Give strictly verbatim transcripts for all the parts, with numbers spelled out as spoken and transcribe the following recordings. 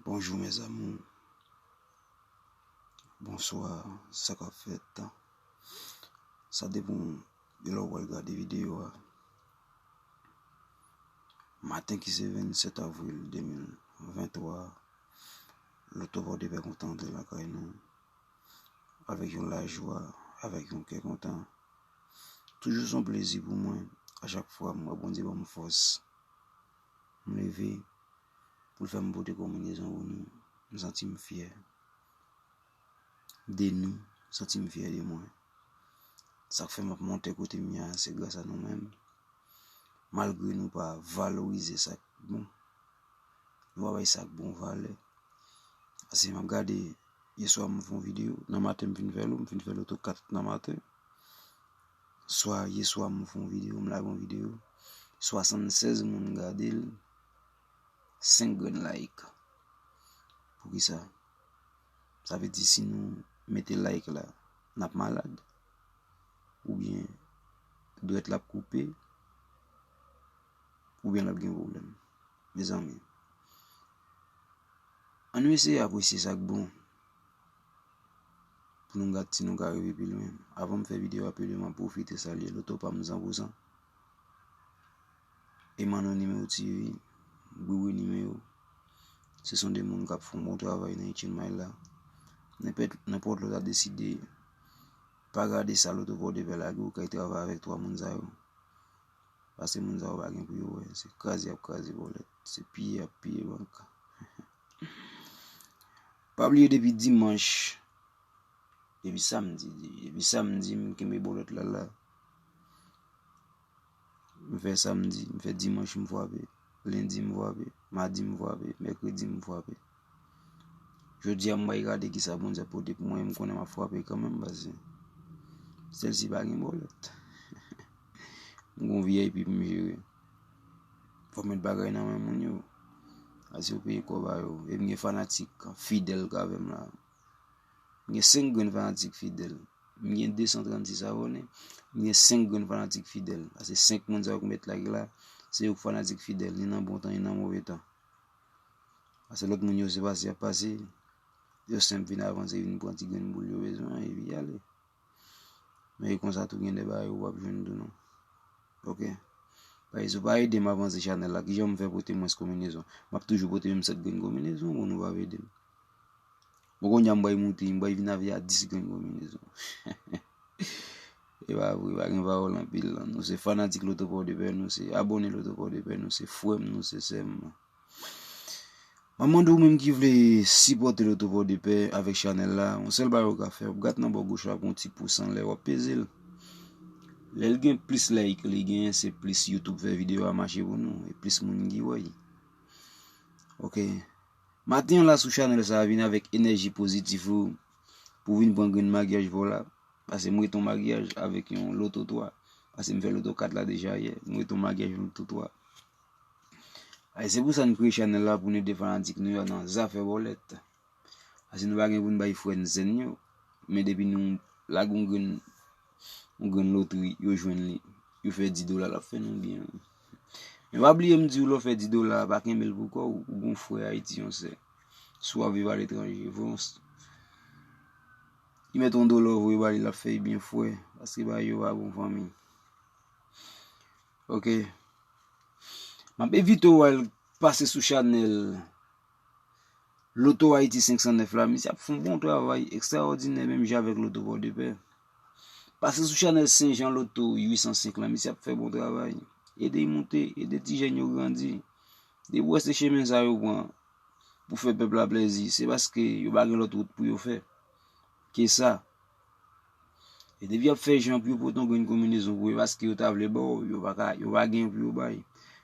Bonjou mes amours. Bonswa, sa k ap fèt? Sa depann de lè w pral gade videyo a. Maten ki se vennsèt avril de mil venntwa, Loto Pòdepè kontan antre lakay nou avèk yon lajwa, avèk yon kè kontan. Toujou se yon plezi pou mwen, a chak fwa m wè Bondye ban m fòs. M leve pou l fè m pote konbinezon pou nou. M santi m fyè de nou, m santi m fyè de mwen. Sa k fè m ap monte kote m ye a, se gras a nou menm. Malgre nou pa valorize sa k bon, nou pa bay sa k bon valè. Paske m ap gade, yèswa m fè yon videyo, nan maten m fin fè l, m fin fè loto kat nan maten. Swa yèswa m fè yon videyo, m lage yon videyo, swasannsèz moun gade l, senk grenn like. Poukisa? Sa vle di si nou mete like la, n ap malad. Oubyen dwèt la ap koupe, oubyen l ap gen pwoblèm. Mezanmi, ann nou eseye apresye sa k bon. Pou nou gad si nou ka rive pi lwen. Avan m fè videyo a pi lwen, m ap pwofite salye loto pa m san pou san. Emano Nimewo T V, Wiwi Nimewo. Se son de moun k ap fè yon bon travay nan Itchin May la. Nenpòt, nenpòt lè w ta deside pa gade sa Loto Pòdepè lage, ou kay travay avèk twa moun sa yo. Paske moun sa yo pa gen pou yo wè. Se kraze y ap kraze bòlèt. Se piye y ap piye bank. Pa bliye depi dimanch, depi samdi, depi samdi m kenbe bòlèt la la. M fè samdi, m fè dimanch m frape, lendi m frape, madi m frape, mèkredi m frape. Jodi a m pral gade kisa Bondye ap pote pou mwen, m konnen m ap frape kanmenm paske sèlsi pa gen bòlèt. M gon V I P pou m jere. Fò m met bagay nan men moun yo. Ase yo peye kòb a yo. E m gen fanatik fidèl k avè m la. M gen senk grenn fanatik fidèl. M gen de san trannsis abòne. M gen senk grenn fanatik fidèl. Ase senk moun sa yo k met like la, se yo k fanatik fidèl, ni nan bon tan, ni nan move tan. Ase lòt moun yo, se pase y ap pase. Yo senp vin avanse, vin pran ti grenn boul yo bezwen, epi y ale. Men e konsa tou gen de bagay ou p ap jwenn tou non. Oke. Paske si w pa ede m avanse chanèl la, kijan m fè pote mwens konbinezon? M ap toujou pote menm sèt grenn konbinezon, bon, nou p ap ede m. Bon, kounye a m pral moute, m pral vin avè a dis grenn konbinezon. E pa vre, pa gen pawòl anpil. Nou se fanatik Loto Pòdepè, nou se abòne Loto Pòdepè, nou se frè m, nou se sè m. M ap mande w menm ki vle sipòte Loto Pòdepè avèk chanèl la, yon sèl bagay ou ka fè, w ap gad nan bò goch la, gon ti pous anlè, w ap peze l. Lè l gen plis like li genyen, se plis YouTube fè videyo a mache pou nou, e plis moun ki wè l. Oke. Maten an la sou chanèl sa a, vin avèk enèji pozitif ou pou vin pran grenn makyaj pa w la. Pase m rete yon makyaj avèk yon loto twa. Pase m fè loto kat la deja yè. M rete yon makyaj loto twa. Ay, se pou sa n kreye chanèl la pou n ede fanatik nou yo nan zafè bòlèt. Pase nou pa gen pou n bay frè n zèn yo. Men depi nou lage yon grenn, yon grenn lotri, yo jwenn li. Yo fè di dola, l ap fè nou byen. Men pa bliye m di w, lè w fè di dola, pa kenbe l pou kò w, ou gon frè Ayiti, yon sè. Si w ap viv aletranje, voye yon s-, li mèt yon dola, voye ba li, l ap fè l byen frè. Paske bagay yo pa bon, fanmi. Oke. M ap envite w al pase sou chanèl Loto Ayiti senk san nèf la. Misye ap fè yon bon travay ekstraòdinè, menm jan avèk Loto Pòdepè. Pase sou chanèl Senjan Loto uit san senk la, misye ap fè bon travay. Ede y moute, ede ti jèn yo grandi. Depi w wè se chemen sa yo pran pou fè pèp la plèzi, se paske yo pa gen lòt wout pou yo fè ke sa. E depi y ap fè jan pou yo pote yon grenn konbinezon pou yo, paske yo ta vle ba w, yo pa ka, yo pa gen pou yo bay.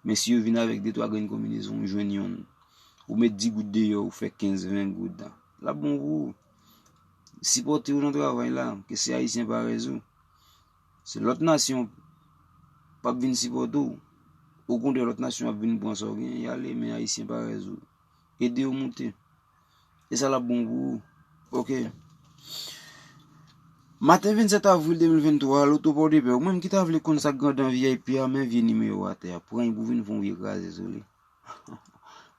Men si yo vin avèk de twa grenn konbinezon, ou jwenn yonn. Ou met dis goud deyò, ou fè kenz, ven goud. L ap bon pou ou. Sipòte yo nan travay la, ke se Ayisyen parèy ou. Se lòt nasyon p ap vin sipòte w. Okontrè, lòt nasyon ap vin pran sa w genyen, y ale, men Ayisyen parèy ou. Ede yo moute. E sa l ap bon pou ou. Oke. Maten vennsèt avril de mil venntwa, Loto Pòdepè. Ou menm ki ta vle konn sa k grandè V I P a, men vye nimewo atè a. Pran l pou vin fè yon vye kraze sou li.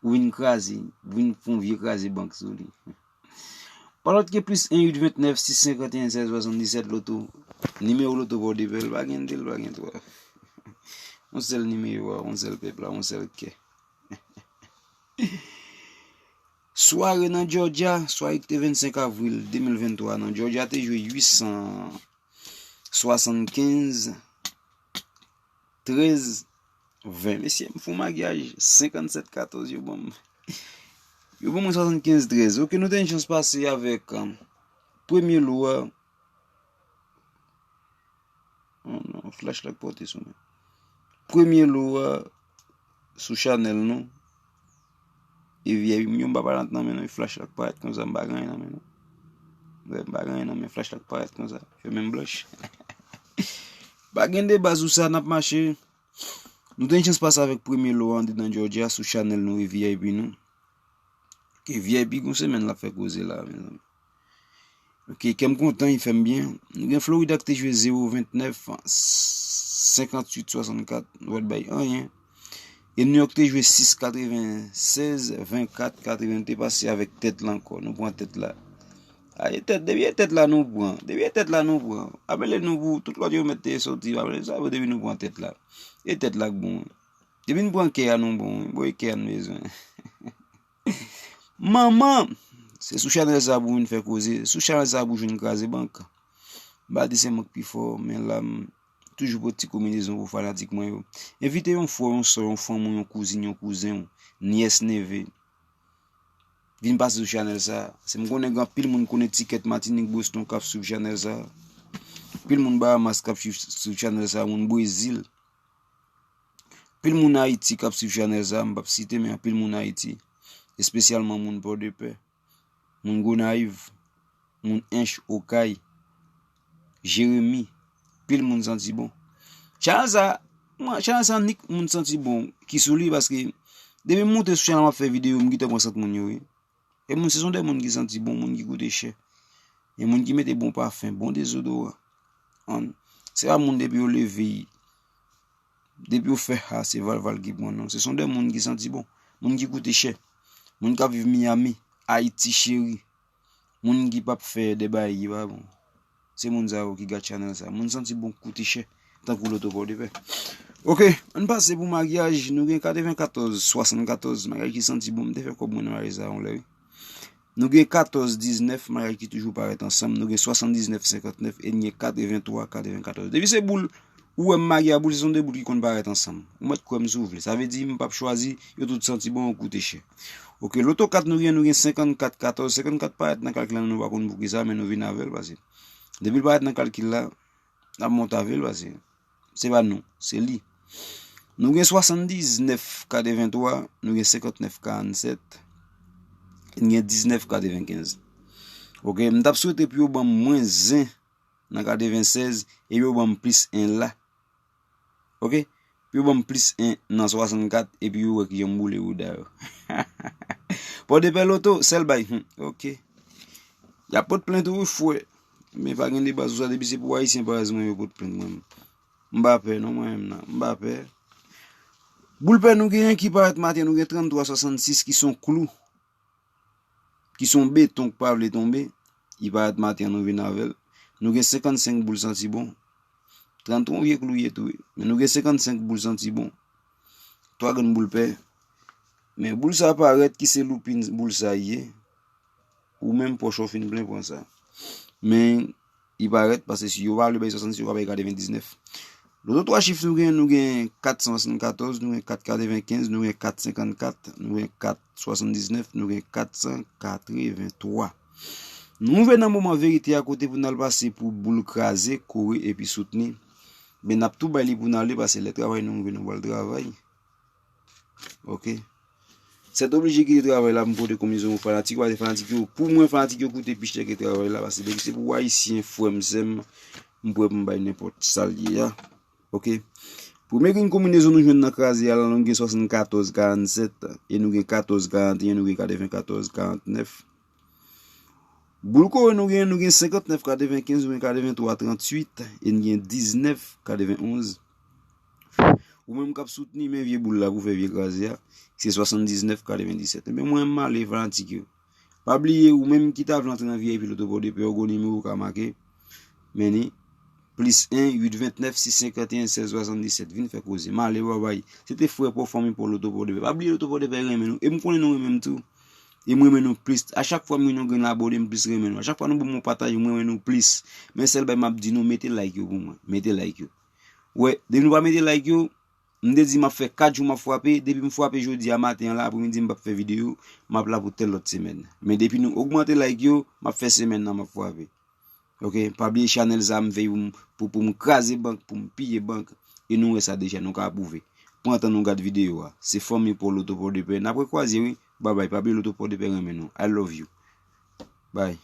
ou vin kraze, ou vin fè yon vye kraze bank sou li. Pa lòt ke plis en uit ventnèf sis senkanteyen sèz swasanndisèt loto. Nimewo loto Pòdepè, l pa gen de, l pa gen twa. Yon sèl nimewo a, yon sèl pèp la, yon sèl kè. Sware nan Georgia, sware ki te vennsenk avril de mil venntwa nan Georgia te jwe uit san swasannkenz trèz ven. Mesye, m fè yon maryaj senkannsèt katòz, yo ban m, yo ban mwen swasannkenz trèz. Ok, nou te gen chans pase avèk, um, premye lo a. Oh non, flash la k pote sou mwen. Premye lo a sou chanèl nou. E V I P, m pa parèt nan men nou, e flash la k parèt konsa, m pa gen anyen nan men nou. Wè, m pa gen anyen nan men, flash la k parèt konsa. Fè men m blanch. Pa gen deba sou sa, n ap mache. Nou te gen chans pase avèk premye lo a andedan Georgia sou chanèl nou e V I P nou. Ke V I P gon semèn l ap fè koze la, mezanmi. Ok, kè m kontan, li fè m byen. Nou gen Florida ki te jwe zewo ventnèf, senkantuit swasannkat, nou pa t bay anyen. E New York te jwe sis katrevensèz, vennkat katreven, te pase avèk tèt la ankò. Nou pran tèt la. Aye tèt, depi e tèt la nou pran. Depi e tèt la nou pran. Apele nou pou tout lòt yo mèt te soti. Apele sa, depi nou pran tèt la. E tèt la k bon. Depi n pran kè a nou bon, wi. Bon, e kè a n bezwen. Manman, se sou chanèl sa pou vin fè koze. Sou chanèl sa pou jwenn kraze bank. M pa di se mwen k pi fò, men la m toujou pote ti konbinezon pou fanatik mwen yo. Envite yon frè, yon sè, yon fanmi, yon kouzin, yon kouzen, nyès, neve. Vin pase sou chanèl sa. Se m konnen gen anpil moun Connecticut, Matinik, Boston k ap swiv chanèl sa. Anpil moun Bahamas k ap swiv sou chanèl sa, moun Brezil. Anpil moun Ayiti k ap swiv chanèl sa, m p ap site, men anpil moun Ayiti, espesyalman moun Pòdepè, moun Gonayiv, moun Ench, Okay, Jeremi, anpil moun santi bon. Chanèl sa, mwen, chanèl sa nik moun santi bon ki sou li, paske depi m monte sou chanèl m ap fè videyo, m gentan pran sant moun yo, wi. E moun, se son de moun ki santi bon, moun ki koute chè. E moun ki mete bon pafen, bon dezodoran. An, se pa moun depi yo leve, depi yo fè ha, se valval ki pran non. Se son de moun ki santi bon, moun ki koute chè. Moun k ap viv Miami, Ayiti cheri. Moun ki p ap fè de bagay ki pa bon. Se moun sa yo ki gad chanèl sa. Moun santi bon koute chè, tankou loto Pòdepè. Ok, ann pase pou maryaj. Nou gen katrevenkatòz swasannkatòz, maryaj ki santi bon. M te fè kòb mwen nan maryaj sa yon lè, wi. Nou gen katòz diznèf, maryaj ki toujou parèt ansanm. Nou gen swasanndiznèf senkantnèf e n gen katrevenntwa katrevenkatòz. Depi se boul ou wè m marye a boul, se son de boul ki konn parèt ansanm. Ou mèt kwè m si w vle. Sa vle di m p ap chwazi, yo tout santi bon, yo koute chè. Ok, loto kat nou gen, nou gen senkannkat katòz. Senkannkat parèt nan kalkil la, nou pa konn poukisa, men nou vin avè l, paske depi l parèt nan kalkil la, n ap monte avè l, paske se pa nou, se li. Nou gen swasanndiznèf katrevenntwa, nou gen senkantnèf karannsèt, e n gen diznèf katrevenkenz. Ok, m t ap swete pou yo ban m mwens en nan katrevensèz, epi yo ban m plis en la. Ok? Pou yo ban m plis en nan swasannkat, epi yo wè kijan m boule bouda yo. Pòdepè loto, sèl bay. Hmm, ok. Y ap pot plent wi, frè. Men pa gen deba sou sa, depi se pou Ayisyen parèz mwen yo pot plent mwen. M pa pè non, mwen menm nan. M pa pè. Boul pè nou genyen ki parèt maten, nou gen tranntwa swasannsis ki se yon klou, ki se yon beton k pa vle tonbe, li parèt maten an, nou vin avè l. Nou gen senkannsenk boul santi bon. Tranntwa yon vye klou ye tou, wi. Men nou gen senkannsenk boul santi bon. Twa grenn boul pè. Men boul sa parèt ki se loupin boul sa ye. Ou menm pòch ou fin plen pran sa. Men li parèt, paske si yo pa vle bay swasannsis, yo ka bay katrevendiznèf. Loto twa chif nou gen, nou gen kat san swasannkatòz, nou gen kat katrevenkenz, nou gen kat senkannkat, nou gen kat swasanndiznèf, nou gen kat san katrevenntwa. Nou rive nan moman verite a kote pou n al pase pou boul kraze, kore epi soutni. Men n ap tou bay li pou n ale, paske lè travay nou rive, nou pral travay. Ok. Sètoblije kite travay la pou m pote konbinezon pou fanatik, paske fanatik yo, pou mwen, fanatik yo koute pi chè ke travay la, paske depi se pou Ayisyen, frè m, sè m, m prè pou m bay nenpòt sa l ye a. Ok. Premye grenn konbinezon nou jwenn nan kraze a la, nou gen swasannkatòz karannsèt, e nou gen katòz karanteyen, nou gen katrevenkatòz karantnèf. Boul kore nou gen, nou gen senkantnèf katrevenkenz, nou gen katrevenntwa trantuit, e n gen diznèf katrevenonz. Ou menm k ap soutni, men vye boul la pou fè vye kraze a, se swasanndiznèf katrevenndisèt. Ebyen, mwen menm, m ale fanatik yo. Pa bliye, ou menm ki ta vle antre nan V I P Loto Pòdepè, ou gon nimewo ou ka make. Men ni, plis en uit ventnèf sis senkanteyen sèz swasanndisèt. Vin fè koze. M ale, babay. Se te frè pa w, fanmi pa w, Loto Pòdepè. Pa bliye, Loto Pòdepè renmen nou. E m konnen nou renmen m tou. E m renmen nou plis. A chak fwa m gen yon grenn abòne, m plis renmen nou. A chak fwa nou ban m yon pataj, m renmen nou plis. Men sèl bagay m ap di nou, mete like yo pou mwen. Mete like yo. Wè, depi nou pa mete like yo, m te di m ap fè kat jou m ap frape, depi m frape jodi a maten an la, apremidi m p ap fè videyo, m ap la pou tèl lòt semèn. Men depi nou ogmante like yo, m ap fè semèn nan m ap frape. Ok, pa bliye chanèl sa a, m veye pou m, pou, pou m kraze bank, pou m piye bank, e nou wè sa deja, nou ka apwouve. Pran tan nou gad videyo a. Se fanmi pa w, Loto Pòdepè. N ap rekwaze, wi. Babay, pa bliye Loto Pòdepè renmen nou. I love you. Bye.